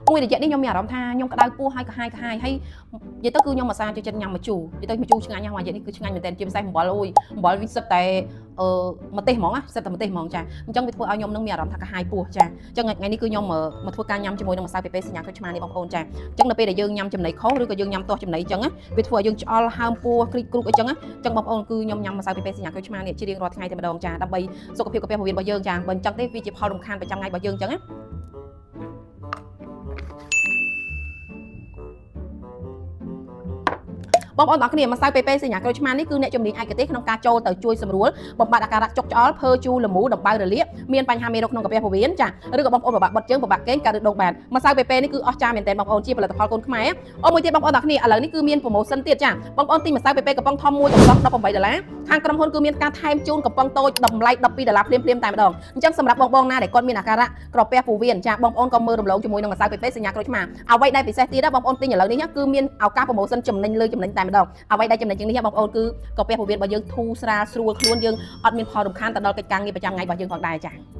មួយរយៈនេះខ្ញុំមានអារម្មណ៍ថាខ្ញុំក្តៅពោះហើយក្រហាយក្រហាយហើយនិយាយទៅគឺខ្ញុំអាសាចូលចិត្តញ៉ាំម្ជូរនិយាយទៅម្ជូរឆ្ងាញ់ណាស់មួយរយៈនេះគឺឆ្ងាញ់មែនទែនជាពិសេសអំបិលអូយអំបិលវាសិតតែអឺម្ទេសហ្មងណាសិតតែម្ទេសហ្មងចាអញ្ចឹងវាធ្វើឲ្យខ្ញុំនឹងមានអារម្មណ៍ថាក្រហាយពោះចាអញ្ចឹងថ្ងៃនេះគឺខ្ញុំមកធ្វើការញ៉ាំជាមួយនឹងម្សៅពេពេសញ្ញាក្រូចឆ្មានេះបងប្អូនចាអញ្ចឹងនៅពេលដែលយើងញ៉ាំចំណីខុសឬក៏យើងញ៉ាំទាស់ចំណីអញ្ចឹងណាវាធ្វើឲ្យយើងឆ្អល់ហើមពោះគ្រីកគ្រូកអញ្ចឹងណាអញ្ចឹងបងប្អូនគឺខ្ញុំញ៉ាំម្សៅពេពេសញ្ញាក្រូចឆ្មានេះជារៀងរាល់ថ្ងៃតែម្ដងចាដើម្បីសុខភាពកាពះពោះវៀនរបស់យើងចាបើអញ្ចឹងទេវាជាផលរំខានប្រចាំថ្ងៃរបស់យើងអញ្ចឹងណា បងប្អូនទាំងអស់គ្នាម្សៅពេពេសញ្ញាក្រូចឆ្មានេះគឺអ្នកជំនាញឯកទេសក្នុងការចូលទៅជួយសម្រួលបំបត្តិអាការៈចុកឆ្អល់ភើជូរលមូដំបៅរលាកមានបញ្ហាមេរោគក្នុងកាពះពោះវៀនចាឬក៏បងប្អូនពិបាកបត់ជើងពិបាកគេងកើតឬដងបានម្សៅពេពេនេះគឺអស្ចារ្យមែនទែនបងប្អូនជាផលិតផលកូនខ្មែរអូមួយទៀតបងប្អូនទាំងអស់គ្នាឥឡូវនេះគឺមាន promotion ទៀតចាបងប្អូនទិញម្សៅពេពេកំប៉ុងធំមួយកំប៉ុង18ដុល្លារខាងក្រុមហ៊ុនគឺមានការថែមជូនកំប៉ុងតូចតម្លៃ12ដុល្លារភ្លាមៗតែម្ដងអញ្ចឹងសម្រាប់បងបងណាដែលគាត់មានអាការៈក្រពះពោះវៀនចាបងប្អូនក៏មើលរំលងជាមួយនឹងម្សៅពេពេសញ្ញាក្រូចឆ្មាអ្វីដែលពិសេសទៀតណាបងប្អូនទិញឥឡូវនេះគឺមានឱកាស promotion ចំណេញលើចំណេញតែម្ដង អ្វីដែលចំណេញជាងនេះបងប្អូនគឺកាពះពោះវៀនរបស់យើងធូរស្រាលស្រួលខ្លួនយើងអត់មានផលរំខានទៅដល់កិច្ចការងារប្រចាំថ្ងៃរបស់យើងផងដែរចា៎។